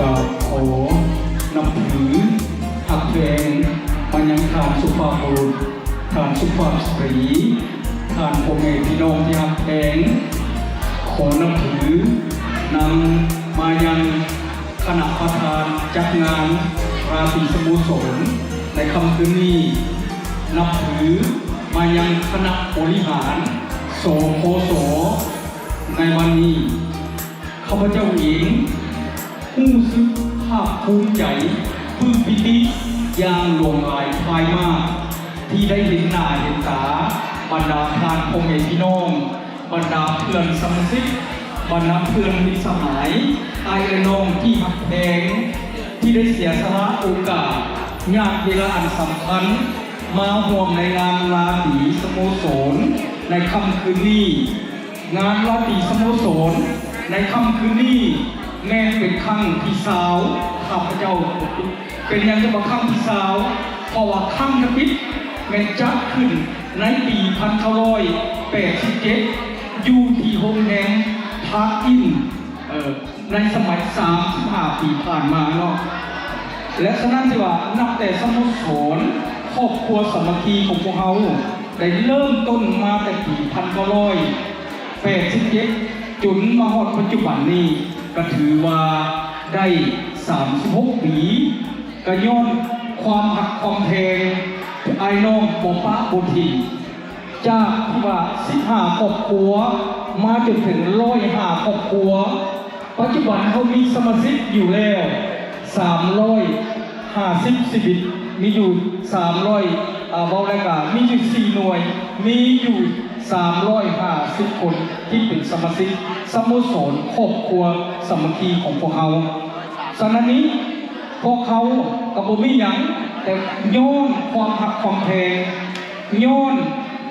ກາບຂໍນັບຖືຮັກແພງມາຍັງທ່ານສຸພາບບຸລຸດ, ທ່ານສຸພາບສະຕຣີ, ທ່ານພໍ່ແມ່ພີ່ນ້ອງທີ່ຮັກແພງ. ຂໍນັບຖືນຳມາຍັງຄະນະປະທານຈັດງານລາຕີສະໂມສອນໃນຄ່ຳຄືນນີ້, ນັບຖືມາຍັງຄະນະບໍລິຫານ ສຄສ ໃນວັນນີ້. ຂ້າພະເຈົ້າເອງຮູ້ສຶກພາກພູມໃຈ, ປຶ້ມປີຕິຢ່າງຫຼວງຫຼາຍພາຍມາກ ທີ່ໄດ້ເຫັນໜ້າເຫັນຕາບັນດາທ່ານພໍ່ແມ່ພີ່ນ້ອງ, ບັນດາເພື່ອນສະມາຊິກ, ບັນດາເພື່ອນມິດສະຫາຍ, ອ້າຍເອື້ອຍນ້ອງທີ່ຮັກແພງ, ທີ່ໄດ້ເສຍສະຫຼະໂອກາດ, ຍາມເວລາອັນສຳຄັນ ມາຮ່ວມໃນງານລາຕີສະໂມສອນໃນຄ່ຳຄືນນີ້. ງານລາຕີສະໂມສອນໃນຄ່ຳຄືນນີ້ແມ່ນເປັນຄັ້ງທີຊາວ ຂ້າພະເຈົ້າ. ເປັນຫຍັງຈຶ່ງວ່າຄັ້ງທີຊາວ? ເພາະວ່າຄັ້ງທຳອິດແມ່ນຈັດຂຶ້ນໃນປີພັນເກົ້າຮ້ອຍແປດສິບເຈັດ ຢູ່ທີ່ໂຮງແຮມ Park Inn ເອີ ໃນສະໄໝສາມສິບຫ້າປີຜ່ານມາເນາະ. ແລະ ສະນັ້ນທີ່ວ່ານັບແຕ່ສະໂມສອນຄອບຄົວສາມັກຄີຂອງພວກເຮົາ ໄດ້ເລີ່ມຕົ້ນມາແຕ່ປີພັນເກົ້າຮ້ອຍແປດສິບເຈັດ ຈົນມາຮອດປັດຈຸບັນນີ້ ກໍຖືວ່າໄດ້ສາມສິບຫົກປີ, ກໍຍ້ອນຄວາມຮັກຄວາມແພງ ອ້າຍນ້ອງບໍ່ປະບໍ່ຖິ້ມ, ຈາກທີ່ວ່າສິບຫ້າຄອບຄົວ ມາຈົນເຖິງຮ້ອຍຫ້າຄອບຄົວ. ປັດຈຸບັນເຮົາມີສະມາຊິກຢູ່ແລ້ວສາມຮ້ອຍຫ້າສິບຊີວິດ, ມີຢູ່ສາມຮ້ອຍ ອາ ເວົ້າແລ້ວກະມີຢູ່ສີ່ໜ່ວຍ, ມີຢູ່ສາມຮ້ອຍຫ້າສິບຄົນທີ່ເປັນສະມາຊິກສະໂມສອນຄອບຄົວສາມັກຄີຂອງພວກເຮົາ. ສະນັ້ນນີ້ ພວກເຮົາກໍບໍ່ມີຫຍັງ ແຕ່ຍ້ອນຄວາມຮັກຄວາມແພງ, ຍ້ອນ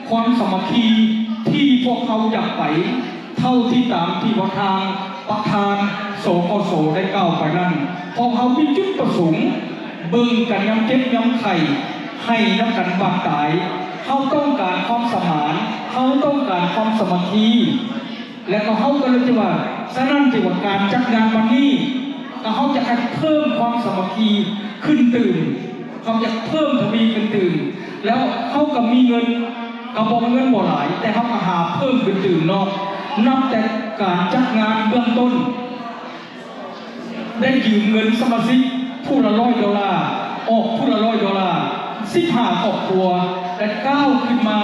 ຄວາມສາມັກຄີທີ່ພວກເຮົາຢາກໄປ ເທົ່າທີ່ຕາມທີ່ວ່າທາງປະທານ ສຄສ ໄດ້ກ່າວໄປນັ້ນ, ພວກເຮົາມີຈຸດປະສົງເບິ່ງກັນຍາມເຈັບຍາມໄຂ້, ໃຫ້ນຳກັນບາດຕາຍ. ເຮົາຕ້ອງການຄວາມສະໝານ, ເຮົາຕ້ອງການຄວາມສາມັກຄີ. ແລະກໍເຮົາກໍເລີຍຈະວ່າ, ສະນັ້ນຈຶ່ງວ່າການຈັດງານວັນນີ້ ກໍເຮົາຈະໃຫ້ເພີ່ມຄວາມສາມັກຄີຂຶ້ນຕື່ມ, ເຮົາຈະເພີ່ມທະວີຂຶ້ນຕື່ມ. ແລ້ວເຮົາກໍມີເງິນ, ກໍບໍ່ ເງິນບໍ່ຫຼາຍ, ແຕ່ເຮົາກໍຫາເພີ່ມຂຶ້ນຕື່ມເນາະ. ນັບແຕ່ການຈັດງານເບື້ອງຕົ້ນ ໄດ້ຢືມເງິນສະມາຊິກຜູ້ລະຮ້ອຍໂດລາ, ອອກຜູ້ລະຮ້ອຍໂດລາ, ສິບຫ້າຄອບຄົວ ແລະ ກ້າວຂຶ້ນມາ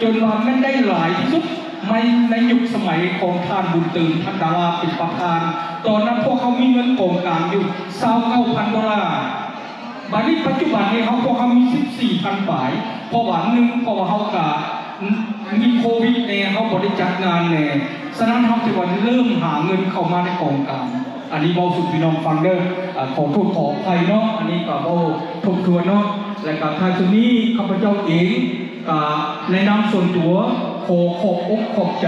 ຈົນວ່າແມ່ນໄດ້ຫຼາຍທີ່ສຸດໃນ, ໃນຍຸກສະໄໝຂອງທ່ານບຸນເຕີມ ທັນດາລາ ເປັນປະທານ. ຕອນນັ້ນພວກເຮົາມີເງິນກອງກາງຢູ່ຊາວເກົ້າພັນໂດລາ. ບາດນີ້ປັດຈຸບັນນີ້ເຮົາ, ພວກເຮົາມີສິບສີ່ພັນປາຍ, ເພາະວ່າ ໜຶ່ງ ເພາະວ່າເຮົາກະມີໂຄວິດແດ່, ເຮົາບໍ່ໄດ້ຈັດງານແດ່, ສະນັ້ນເຮົາຈຶ່ງວ່າເລີ່ມຫາເງິນເຂົ້າມາໃນກອງກາງ. ອັນນີ້ເວົ້າສູ່ພີ່ນ້ອງຟັງເດີ, ອາ, ຂໍໂທດຂໍອະໄພເນາະ, ອັນນີ້ກໍເວົ້າທົບທວນເນາະ. ແລະກໍທ້າຍສຸດນີ້ ຂ້າພະເຈົ້າເອງ ກໍໃນນາມສ່ວນຕົວ ຂໍຂອບອົກຂອບໃຈ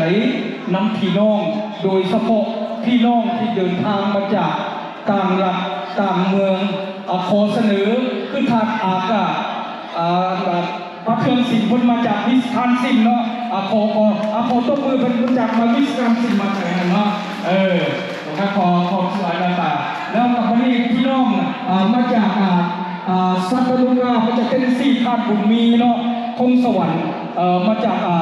ນຳພີ່ນ້ອງ, ໂດຍສະເພາະພີ່ນ້ອງທີ່ເດີນທາງມາຈາກຕ່າງລັດຕ່າງເມືອງ. ອາ, ຂໍສະເໜີ ຄືທ່ານອາກາດ ອາ, ອາ, ປະເທືອງສິນ ເພິ່ນມາຈາກວິສຄອນຊິນເນາະ. ອາ, ຂໍ, ຂໍ, ອາ, ຂໍຕົບມືເພິ່ນ, ມາຈາກມາວິສຄອນຊິນ ມາຈາກຫັ້ນເນາະ. ເອີ, ຂໍ, ຂໍສະຫວາຍໜ້າຕາ. ແລ້ວກໍບັດນີ້ພີ່ນ້ອງ, ອາ, ມາຈາກ, ອາ, ອາ, ຊັດຕະລູກາ ມາຈາກເທນເນຊີ ທ່ານບຸນມີເນາະ, ພົງສະຫວັນ, ເອີ, ມາຈາກ, ອາ,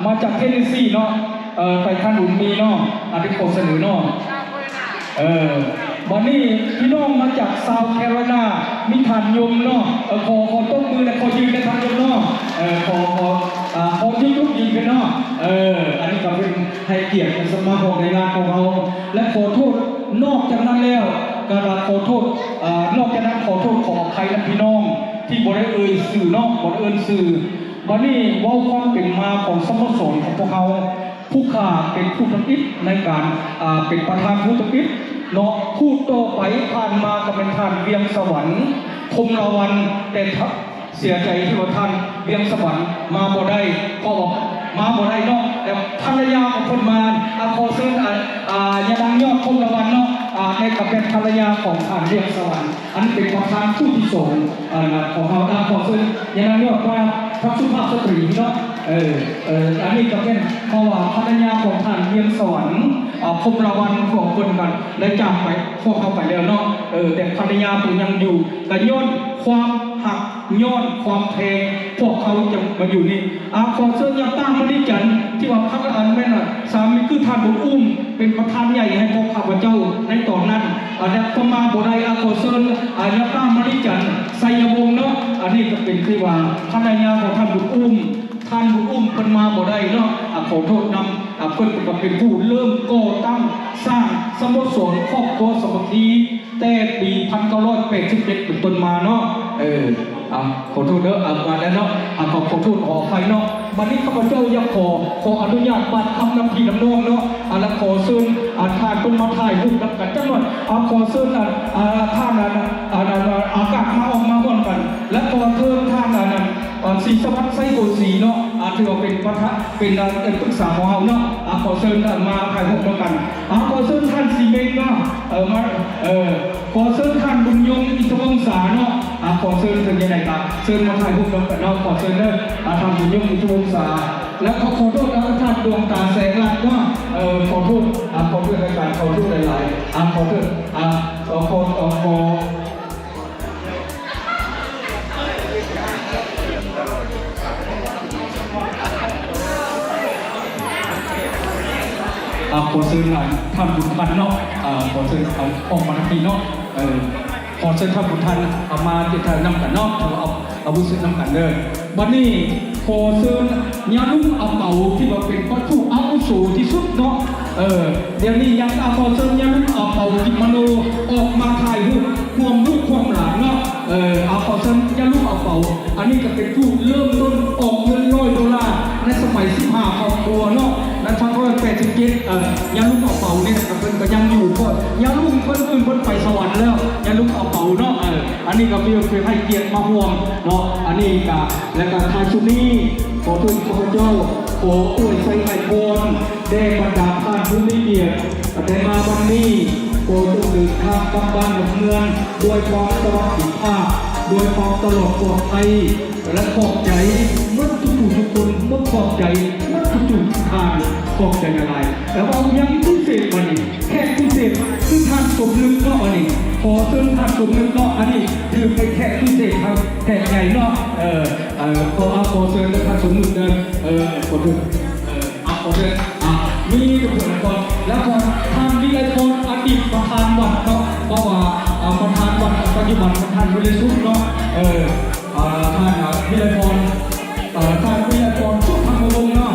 ມາຈາກເທນເນຊີເນາະ. ເອີ, ໄປທ່ານບຸນມີເນາະ, ອາ, ໄປຂໍສະເໜີເນາະ. ເອີ, ບັດນີ້ພີ່ນ້ອງມາຈາກ South Carolina ມີທ່ານຍົມເນາະ. ເອີ, ຂໍ, ຂໍຕົບມື ແລະ ຂໍຢືນໃຫ້ທ່ານຍົມເນາະ. ເອີ, ຂໍ, ຂໍ, ອາ, ຂໍຍົກ, ຍົກຢືນຂຶ້ນເນາະ. ເອີ, ອັນນີ້ກໍເປັນໃຫ້ກຽດກັບສະມາຄົມໃນງານຂອງເຮົາ ແລະ ຂໍໂທດ. ນອກຈາກນັ້ນແລ້ວກໍຂໍໂທດ, ອາ, ນອກຈາກນັ້ນຂໍໂທດຂໍອະໄພນຳພີ່ນ້ອງທີ່ບໍ່ໄດ້ເອີ່ຍຊື່ເນາະ, ບໍ່ໄດ້ເອີ້ນຊື່. ບັດນີ້ເວົ້າຄວາມເປັນມາຂອງສະໂມສອນຂອງພວກເຮົາ. ຜູ້ຂ້າເປັນຜູ້ທຳອິດໃນການ, ອາ, ເປັນປະທານຜູ້ທຳອິດເນາະ. ຜູ້ຕໍ່ໄປຜ່ານມາກໍແມ່ນທ່ານວຽງສະຫວັນ ພົມລະວັນ, ແຕ່ເສຍໃຈທີ່ວ່າທ່ານວຽງສະຫວັນມາບໍ່ໄດ້, ເພາະວ່າມາບໍ່ໄດ້ເນາະ. ແຕ່ພັນລະຍາຂອງເພິ່ນມາ, ອາ, ຂໍເຊີນ, ອາ, ອາ, ຍານາງຍອດ ພົມລະວັນເນາະ, ອາ, ແມ່ນກໍແມ່ນພັນລະຍາຂອງທ່ານວຽງສະຫວັນ, ອັນເປັນປະທານຜູ້ທີສອງ, ອາ, ຂອງເຮົາ. ອາ, ຂໍເຊີນຍານາງຍອດມາ. ພະສຸພາບສະຕີເນາະ ເອີ ເອີ ອັນນີ້ກໍເປັນ ເພາະວ່າພັນລະຍາຂອງທ່ານວຽງສະຫວັນ ອາ ພົມລະວັນຂອງເພິ່ນກໍໄດ້ຈາກໄປ ພວກເຮົາໄປແລ້ວເນາະ ເອີ ແຕ່ພັນລະຍາເພິ່ນຍັງຢູ່ ກໍຍ້ອນຄວາມຮັກ ຍ້ອນຄວາມແພງ ພວກເຮົາຈຶ່ງມາຢູ່ນີ້ ອາ ຂໍເຊີນຍາປ້າມະລິຈັນ ທີ່ວ່າພັນລະອັນແມ່ນ ອາ ສາມີຄືທ່ານບຸນອຸ້ມ ເປັນປະທານໃຫຍ່ໃຫ້ພວກຂ້າພະເຈົ້າໃນຕອນນັ້ນ ອາ ແລະ ກໍມາບໍ່ໄດ້ ອາ ຂໍເຊີນ ອາ ຍາປ້າມະລິຈັນ ໄຊຍະວົງເນາະ ອັນນີ້ກໍເປັນທີ່ວ່າພັນລະຍາຂອງທ່ານບຸນອຸ້ມ ທ່ານບຸນອຸ້ມເພິ່ນມາບໍ່ໄດ້ເນາະ ອາ ຂໍໂທດນຳ ອາ ເພິ່ນກໍເປັນຜູ້ເລີ່ມກໍ່ຕັ້ງສ້າງສະໂມສອນຄອບຄົວສາມັກຄີ ແຕ່ປີພັນເກົ້າຮ້ອຍແປດສິບເຈັດເປັນຕົ້ນມາເນາະ ເອີ ອາ ຂໍໂທດເດີ ອາ ມາແລ້ວເນາະ ອາ ຂໍ ຂໍໂທດ ຂໍອະໄພເນາະ ບັດນີ້ຂ້າພະເຈົ້າຢາກຂໍ ຂໍອະນຸຍາດບາດຄຳນຳພີ່ນຳນ້ອງເນາະ ອາ ລະຂໍເຊີນ ອາ ທ່ານເພິ່ນມາຖ່າຍຮູບນຳກັນຈັກໜ່ອຍ ອາ ຂໍເຊີນ ອາ ອາ ທ່ານ ອາ ອາ ອາ ອາກາດມາອອກມາຮ່ວມກັນ ລະຂໍເຊີນທ່ານ ອາ ອາ ສີສະຫວັດ ໄຊໂກສີເນາະ ອາ ຖືວ່າເປັນປະທານ ເປັນ ອາ ທີ່ປຶກສາຂອງເຮົາເນາະ ອາ ຂໍເຊີນທ່ານມາຖ່າຍຮູບນຳກັນ ອາ ຂໍເຊີນທ່ານສີເມັງເນາະ ເອີ ມາ ເອີ ຂໍເຊີນທ່ານບຸນຍົງ ອິນທະວົງສາເນາະ ອາ ຂໍເຊີນເຖິງຈັ່ງໃດກໍເຊີນມາຖ່າຍຮູບນຳກັນເນາະ ຂໍເຊີນເດີ ອາ ທ່ານບຸນຍົງ ອິນທະວົງສາ ແລະ ຂໍ ຂໍໂທດນຳທ່ານດວງຕາ ແສງລັດເນາະ ເອີ ຂໍໂທດ ອາ ຂໍໂທດໃນການ ຂໍໂທດຫຼາຍໆ ອາ ຂໍໂທດ ອາ ຂໍ ຂໍ ຂໍ ອ່າ ຂໍເຊີນທ່ານ ທ່ານບຸນທັນເນາະ ອ່າ ຂໍເຊີນທ່ານອອກມາທາງນີ້ເນາະ ເອີ ຂໍເຊີນທ່ານບຸນທັນ ເອົາມາເປັນທ່ານນຳກັນເນາະ ເອົາ ເອົາບຸນເຊີນນຳກັນເດີ ບັດນີ້ ຂໍເຊີນຍາລຸງອາເປົາ ທີ່ວ່າເປັນພະຜູ້ອາວຸໂສທີ່ສຸດເນາະ ເອີ ດຽວນີ້ຍັງ ອາ ຂໍເຊີນຍາລຸງອາເປົາ ກິມມະໂນ ອອກມາຖ່າຍຮູບຮ່ວມລູກຮ່ວມຫຼານເນາະ ເອີ ອາ ຂໍເຊີນຍາລຸງອາເປົາ ອັນນີ້ກໍເປັນຜູ້ເລີ່ມຕົ້ນອອກເງິນຮ້ອຍໂດລາ ໃນສະໄໝສິບຫ້າຄອບຄົວເນາະ ໃນພັນເກົ້າຮ້ອຍແປດສິບເຈັດ ເອີ ຍາລຸງອາເປົານີ້ນະ ເພິ່ນກໍຍັງຢູ່ ເພາະຍາລຸງຄົນອື່ນເພິ່ນໄປສະຫວັນແລ້ວ ຍາລຸງອາເປົາເນາະ ເອີ ອັນນີ້ກໍເພື່ອ ເພື່ອໃຫ້ກຽດມາຮ່ວມເນາະ ອັນນີ້ກໍ ແລະກໍທ້າຍສຸດນີ້ ຂໍໂທດ ຂ້າພະເຈົ້າ ຂໍອວຍໄຊໄອພອນ ແດ່ບັນດາທ່ານຜູ້ມີກຽດ ແຕ່ມາວັນນີ້ ຂໍຈົ່ງເດີນທາງກັບບ້ານກັບເມືອງ ດ້ວຍຄວາມສະຫວັດດີພາບ ດ້ວຍຄວາມຕະຫຼອດປອດໄພ ແລະ ຂອບໃຈໝົດທຸກຜູ້ທຸກຄົນ ໝົດຂອບໃຈໝົດທຸກໆທ່ານ ຂອບໃຈຫຼາຍໆ ແລະ ເວົ້າຢ່າງພິເສດບັດນີ້ ແຂກພິເສດຄືທ່ານສົມນຶກເນາະ ອັນນີ້ ຂໍເຊີນທ່ານສົມນຶກເນາະ ອັນນີ້ຖືເປັນແຂກພິເສດ ແຂກໃຫຍ່ເນາະ ເອີ ເອີ ຂໍ ເອົາ ຂໍເຊີນເດີທ່ານສົມນຶກເດີ ເອີ ຂໍເຊີນ ເອີ ເອົາ ຂໍເຊີນ ອ່າ ມີທຸກຄົນ ແລ້ວກໍທ່ານວິໄລພອນ ອະດີດປະທານວັດເນາະ ເພາະວ່າ ອ່າ ປະທານວັດປັດຈຸບັນທ່ານຢູ່ໃນສຸດເນາະ ເອີ ອ່າ ທ່ານ ອ່າ ວິໄລພອນ ເອີ ທ່ານວິໄລພອນ ສຸພັນນະວົງເນາະ